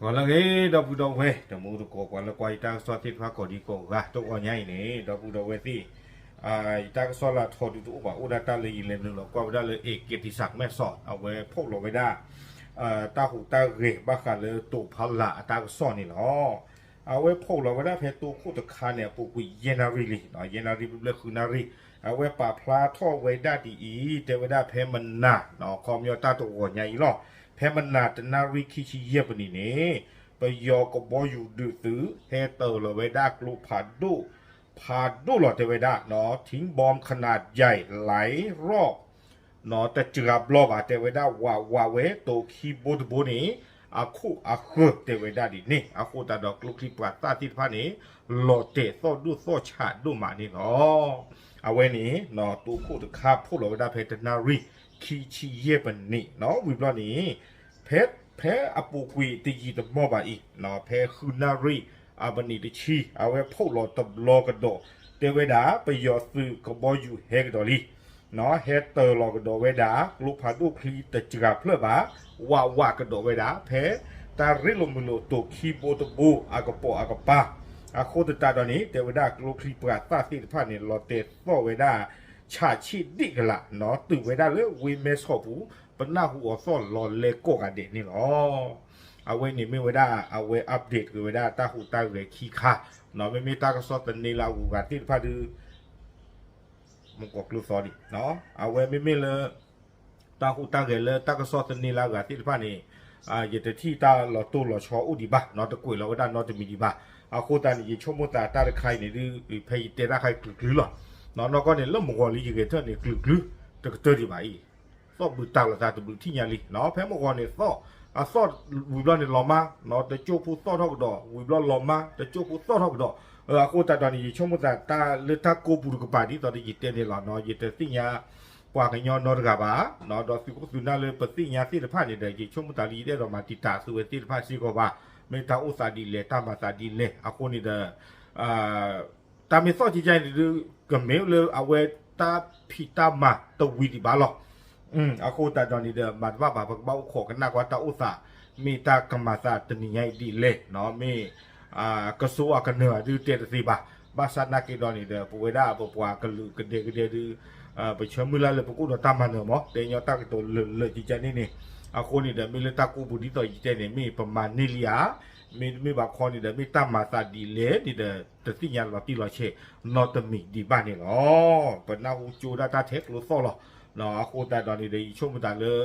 ပှၤလၢအဂ့ၤ ဒီပုၢ်ဒီဝဲၢ် တမူတကိး ပှၤလၢကွၢ်ယတၢ်ကစီၣ်သ့ၣ်တဖၣ်ကိးဒံကိးဂၤ တဂီၤညါအံၤန့ၣ် ဒီပုၢ်ဒီဝဲၢ်သ့ၣ် ယတၢ်ကစီၣ်လၢအထီဒုတအိၣ်ဘၣ် အိၣ်ဒၣ်တၢ်လၢယလဲၤနုာ်လီၤကွၢ်ဝဲဒၣ်လၢ အ့ၣ် က့ၤတံၢ်စၢ်မဲၢ်ဆီး အဝဲဖီၣ်လီၤဝဲဒၣ် တၢ်ဟူးတၢ်ဂဲၤဘၣ်ဃးလၢတိၤဖီလာ်အတၢ်ကစီၣ်န့ၣ်လီၤ. အဝဲဖီၣ်လီၤဝဲဒၣ်ဖဲတိခိၣ်တခါန့ၣ် အပူၤကွံာ်ယဲၢ်နၣ်ရံၣ်လံ, ယဲၢ်နၣ်ရံၣ်ဘျဲၣ်ဘျဲၣ်ဃုနၣ်ရံၣ်, အဝဲပာ်ဖျါထီၣ်ဝဲဒၣ်ဒ်အံၤ တဲဝဲဒၣ်ဖဲမနၤ ခီပညီတၢ်တဂီၤညါအံၤလီၤ. ဖဲမနၤတနၣ်ရံၣ်ခံဆံယဲၢ်ပနံးန့ၣ် ပယီၤကဘီယူၤဒုးသုး ဟဲတၢၤလီၤဝဲဒၣ်ကျိဖးဒိၣ် ဖးဒိၣ်လီၤတဲဝဲဒၣ် ထံဘီမခနးယဲၢ်လၢရီၣ် တစှၤဘျီဘၣ် တဲဝဲဒၣ်ဝးဝးဝဲ တိၤခံဘိတဘိန့ၣ် အခိၣ်အဃၢၤတဲဝဲဒၣ်ဒ်န့ၣ် အဃိသတးဒီးကျိချံပှၤသၣ်သ့ၣ်တဖၣ်န့ၣ် လီၤတဲာ်သီၣ်ဒိၣ်သီၣ်ဆးဒိၣ်မးန့ၣ်လီၤ. အဝဲန့ၣ် တိခိၣ်တခါဖီၣ်လီၤဝဲဒၣ်ဖဲတနၣ်ရံၣ်ခံဆံယဲၢ်ပနံး ဝံၤဘျီန့ၣ် ဖဲ ဖဲအပူၤကွံာ်တယံာ်တမီၢ်ဘၣ်အံၤ ဖဲဃုနၣ်ရံၣ်အပနံးတဆံ အဝဲဖီၣ်လီၤတဘျီကဒီး တဲဝဲဒၣ် ပယီၤသုးကဘီယူၤဟဲကဒီးလံ ဟဲတၢၤလီၤကဒီးဝဲဒၣ် ကျိဖးဒိၣ်ချံတစှၤဖျၢၣ်ဘၣ် ဝးဝးကဒီးဝဲဒၣ် ဖဲတၢ်ရ့လိာ်မုာ်လိာ်တိၤခံဘိတဘိအကပိာ်အကပၤ အဃိသတးဒီးန့ၣ် တဲဝဲဒၣ်ကျိချံပှၤသၣ်သ့ၣ်တဖၣ်န့ၣ် လီၤတဲာ်သီၣ်ဝဲဒၣ် ဆးဆံးဒံးကလး တုၤဝဲဒၣ်လၢဝ့ၢ်မဲၢ်ဆီးပူၤ ပနၢ်ဟူအီၤသီၣ်လီၤလဲကိးဂၤဒဲးန့ၣ်လီၤ. အဝဲန့ၣ်မ့ၢ်ဝဲဒၣ် အဝဲ update က့ၤဝဲဒၣ်တၢ်ဟူးတၢ်ဂဲၤခံခါ မ့မ့ၢ်တၢ်ကစီၣ်သန့လၢအဂုၤအဂၤသ့ၣ်တဖၣ်ဒုး မူကီၢ်ကျိသီဒံး အဝဲမ့မ့ၢ်လၢ တၢ်ဟူးတၢ်ဂဲၤလၢတၢ်ကစီၣ်သန့လၢအဂၤသ့ၣ်တဖၣ်န့ၣ် ယတထံၣ်တၢ်လီၤတိၢ်လီၤဆီအိၣ်ဒံးဘၣ် တကွဲးလီၤဝဲဒၣ်နီတမံၤဒံးဘၣ်. အဃိသတးန့ၣ် ယဆိကမိၣ်သးတၢ်တခါအံၤန့ၣ်ဒုး ဖဲယတဲတၢ်ခါအံၤကျုာ်ကျုာ်လီၤ. နီၢ်နီၢ်ကီၢ်န့ၣ် လၢမုၢ်ဂီၤလံယဂဲၤထၢၣ်န့ၣ် ကျုာ်ကျုာ် တကတၢၢ်ဒံးဘၣ်အံၤ သီၣ်ဘုးတၢ်လိာ်သးတဘျုးထံၣ်ညါလံ. ဖဲမုၢ်ဂီၤန့ၣ်သီၣ် အသီၣ်ဝံၤဘျီန့ၣ် လီၤမါ တကၠိၢ်ဖိသီၣ်ထီၣ်ကဒီး ဝံၤဘျီလီၤမါ တကၠိၢ်ဖိသီၣ်ထီၣ်ကဒီး. အဃိသတးဒီးန့ၣ် ယဆိကမိၣ်သးတၢ်လၢတၢ်ကိးပူၤတကပၤဒ်သိးဒီးယတဲန့ၣ်လီၤ. ယတသ့ၣ်ညါ ပှၤကညီနီတဂၤဘၣ် ဒီးသုးခိၣ်သုးနၢ်လၢပသ့ၣ်ညါသ့ၣ်တဖၣ်န့ၣ်ဒီး ယဆိကမိၣ်သးလၢယတအဲၣ်ဒိးမၤတံာ်တာ်သုဝဲသ့ၣ်တဖၣ်စ့ၢ်ကီးဘၣ်. မ့ၢ်တၢ်အိၣ်သးဒ်လဲၣ် တၢ်မၤသးဒ်လဲၣ် အဃိန့ၣ်ဒီး တၢ်မ့ၢ်သီၣ်ကကန့ၣ်ဒုး ကမ့ၢ်လၢအဝဲတၢ်ဖံးတၢ်မၤတဝံၤဒံးဘၣ်လီၤ. အဃိသတးဒီးန့ၣ်ဒီး မၤတဘၣ်ဘၣ် ပကဘၣ်အိၣ်ခိးကနၣ်ကွၢ်တၢ်အိၣ်သး မ့ၢ်တၢ်ကမၤသးတနံၤညါအံၤဒ်လဲၣ် မ့ၢ် ကစိအကနၢၤဒုးတဲတသ့ဘၣ်. ဘၣ်ဆၣ်နာ်က့ဒီးန့ၣ်ဒီး ပဝဲဒၣ်ပပှၤကလုာ်ကဒဲကဒဲဒုး ပဆၢမုၢ်လၢ်လၢပကအိၣ်ဒီးတၢ်မၤနၢၤမး တဲညီတၢ်ကတိၤလၢာ်လၢာ်ကကန့ၣ်န့ၣ် အဃိန့ၣ်ဒီး မ့ၢ်လၢတၢ်ကိးပူၤဒ်သိးယတဲန့ၣ် မ့ၢ်ပမၤန့ၢ်လံဧါ မ့တမ့ၢ်ဘၣ်ခီန့ၣ်ဒီး မ့ၢ်တၢ်မၤသးဒ်လဲၣ်န့ၣ်ဒီး တသ့ၣ်ညါလီၤတံၢ်လီၤဆဲးနီတမံၤဒံးဘၣ်န့ၣ်လီၤ. ပနၢ်ဟူကၠိဒၣ်တၢ်ထဲကျိသီၣ်လီၤ. အဃိသတးဒီးန့ၣ်ဒီး ယဆိကမိၣ်သးလၢ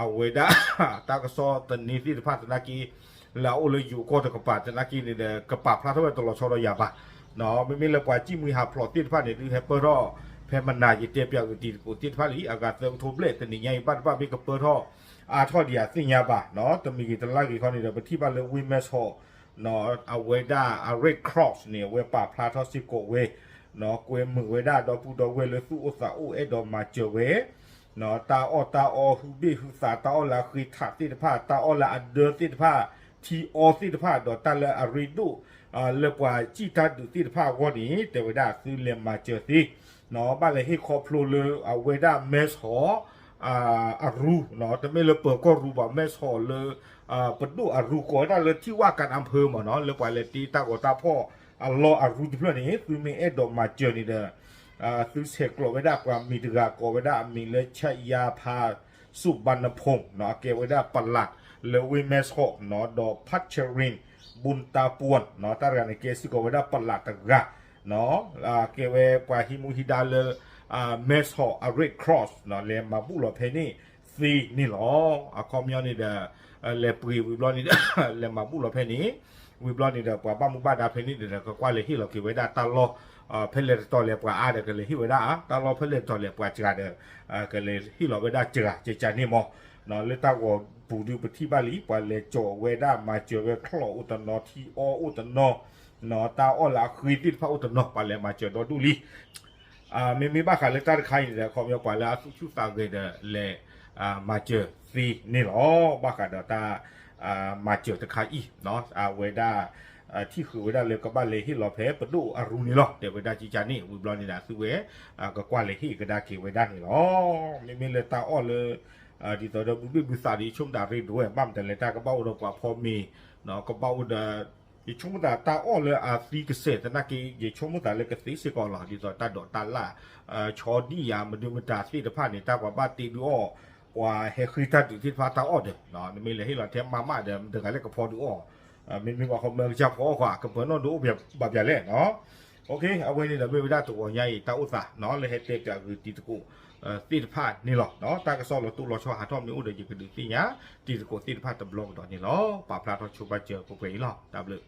အဝဲဒၣ် တၢ်ကစီၣ်သန့သ့ၣ်တဖၣ်သနာ်က့ လၢအအိၣ်လၢယိၤကီၢ်တကပၤသနာ်က့န့ၣ်ဒီး ကပာ်ဖျါထီၣ်ဝဲတလီၤဆီဒီးယၤဘၣ်. မ့မ့ၢ်လၢပှၤစံၣ်မှံဟးဖျိးသ့ၣ်တဖၣ်န့ၣ်ဒုး ဟဲပၢၢ်ထီၣ် ဖဲမနၤယတဲပၠးဂ့ၤတံၤသကိးသ့ၣ်တဖၣ်လံ အဂၤသၢကထိဘျဲၣ် တနံၤညါအံၤဘၣ်တဘၣ်မ့ၢ်ကပၢၢ်ထီၣ် အါထီၣ်ဒံးအသ့ၣ်ညါဘၣ်. တမံၤဂ့ၤတလါဂ့ၤခီန့ၣ်ဒီး ပထံၣ်ဘၣ်လၢဝ့ၢ်မဲၢ်ဆီး အဝဲဒၣ်အ Red Cross န့ၣ်အဝဲပာ်ဖျါထီၣ်စ့ၢ်ကီးဝဲ ကွဲမုာ်ဝဲဒၣ်ဒီပုၢ်ဒီဝဲၢ်လၢသူၣ်အိၣ်သးအိၣ်အဲၣ်ဒိးမၤစၢၤဝဲ တၢ်အီၣ်တၢ်အီ ဟုဘ့ၣ်ဟုသး တၢ်အီၣ်လၢအဃ့ထးသ့ၣ်တဖၣ် တၢ်အီၣ်လၢအဒၢသ့ၣ်တဖၣ် ထံအီသ့ၣ်တဖၣ် ဒီးတၢ်လၢအရ့ဒိၣ် လၢပှၤစံၣ်တၢ်ဒုးသ့ၣ်တဖၣ်အဂီၢ်န့ၣ် တဲဝဲဒၣ်သုလဲၤမၤစၢၤသ့ ဘၣ်လဲၤဟ့ၣ်ခီဖျိလၢအဝဲဒၣ်မဲၢ်ဆီး အရူ တမ့ၢ်လၢပၢၤကီၢ်ရူဘၣ် မဲၢ်ဆီးလၢ ပဒိၣ်အရူ ကိးဝဲဒၣ်လၢထံဝၣ်ကၣ်အဖၢမ့ၢ်နီၤ လၢပှၤလဲၤတ့တၢ်ဂီၤတၢ်ဖီၣ်အလီၢ်အရူတဖျၢၣ်န့ၣ် သုမ့ၢ်အဲၣ်ဒိးမၤစၢၤန့ၣ်ဒီး သုဆဲးကျိးဝဲဒၣ်ပှၤမံၤတဂၤ ကိးဝဲဒၣ်အမံၤလၢ ဆၣ်ယါဖး စူၣ်ဘၣ်နဖူၣ် အကဲဝဲဒၣ်ပလး လၢဝ့ၢ်မဲၢ်ဆီးနီၤ ဒီး ဖးဆၣ်ရ့ၣ် ဘုၣ်တၢ်ပူၣ် တၢ်တဂၤန့ၣ် ကဲစ့ၢ်ကီးဝဲဒၣ်ပလးတဂၤ ကဲဝဲပှၤဟံးမူဟံးဒါလၢ မဲၢ်ဆီးအ Red Cross လဲၤမၤဘူၣ်လီၤဖဲန့ၣ်သ့န့ၣ်လီၤ. အခီပညီန့ၣ်ဒီး လဲၤပှ့ၤဝံၤဘျီန့ၣ်ဒီး လဲၤမၤဘူၣ်လီၤဖဲန့ၣ် ဝံၤဘျီန့ၣ်ဒီး ပှၤဘၣ်မူဘၣ်ဒါဖဲန့ၣ်ဒီး ကကွၢ်လဲၤဟ့ၣ်လီၤက့ၤဝဲဒၣ်တၢ်လီၢ် ဖဲလဲၣ်တတီၤလဲၣ်ပှၤအါဒီး ကလဲၤဟ့ၣ်ဝဲဒၣ်အါ တၢ်လီၢ်ဖဲလဲၣ်တတီၤလဲၣ်ပှၤစှၤဒီး ကလဲၤဟ့ၣ်လီၤဝဲဒၣ်စှၤ ကကန့ၣ်မး လၢတၢ်ဂီၤပူၤဒုးပထံၣ်ဘၣ်လံ ပှၤလဲၤကၠီၤဝဲဒၣ်မၤစၢၤဝဲချိၣ်အိၣ်တနီၤ ထံအီအိၣ်တနီၤ တၢ်အီၣ်လၢအဃ့သ့ၣ်တဖၣ်အိၣ်တနီၤ ပှၤလဲၤမၤစၢၤဒီဒူၣ်လံ မ့မ့ၢ်ဘၣ်ဃးလၢတၢ်တခါအံၤန့ၣ်ဒီး အခီပညီပှၤလၢအသူၣ်ဆူၣ်သးဂဲၤဒီးလဲၤ မၤစၢၤသ့န့ၣ်လီၤ. ဘၣ်ဃးဒီးတၢ် မၤစၢၤတခါအံၤ အဝဲဒၣ် ထံၣ်ဃုာ်ဝဲဒၣ်လၢကဘၣ်လဲၤဟ့ၣ်လီၤဖဲပဒိၣ်အရူန့ၣ်လီၤ တဲဝဲဒၣ်ကကန့ၣ် ဝံၤဘျီန့ၣ်ဒီး သုဝဲ ကကွၢ်လဲၤဟ့ၣ်ကဒါက့ၤဝဲဒၣ်န့ၣ်လီၤ. မ့မ့ၢ်လၢတၢ်အီၣ်လၢ ဒ်သိးဒီးဘုဘ့ၣ်ဘုသးဒီး ယဆိကမိၣ်တၢ်ရ့ဒိၣ်ဝဲ ဘၣ်မတၤလဲၣ် တၢ်ကဘၣ်အိၣ်ဒီးပှၤဖီမ့ၤ ကဘၣ်အိၣ်ဒီး ယဆိကမိၣ်သးတၢ်အီၣ်လၢအသံကစဲာ်သနာ်က့ ယဆိကမိၣ်သးလၢကသ့စ့ၢ်ကီးလီၤ. ဒ်သိးတၢ်ဒိးတၢ်လၢ် ဆီဒံၣ်ယၤ မဒုမတၤသ့ၣ်တဖၣ်န့ၣ် တၢ်ပှၤဘၣ်တ့ဒုးအီၣ် ပှၤဟဲဃ့တၢ်ဒုးသ့ၣ်တဖၣ်တၢ်အီၣ်ဒီး နမ့ၢ်လဲၤဟ့ၣ်လီၤထဲမးမးဒီး မတဂၤလဲၣ်ကဖီဒုးအီၣ် မ့မ့ၢ်ပှၤဃီမၢကစၢ်ဖီအီၣ်ဃီ ကပၢၤနီၣ်ဒုးအိၣ်ဘၣ်ပၠးလဲၣ်နီၤ. အဝဲန့ၣ်ဒီးမ့ၢ်ဝဲဒၣ်တဂီၤညါအံၤ တၢ်အိၣ်သးလၢဟဲတဲပၠးဂ့ၤတံၤသကိးသ့ၣ်တဖၣ်န့ၣ်လီၤ. တၢ်ကစီၣ်လီၤတိၢ်လီၤဆီဟးထီၣ်မ့ၢ်အိၣ်ဒီး ယကဒုးသ့ၣ်ညါတံၤသကိးသ့ၣ်တဖၣ်တဘျီကဒီးန့ၣ်လီၤ. ပာ်ဖျါထီၣ်ဆိပာ်စၢၤပှဲၤပှဲၤအံၤလီၤ. တၢ်ဘျုး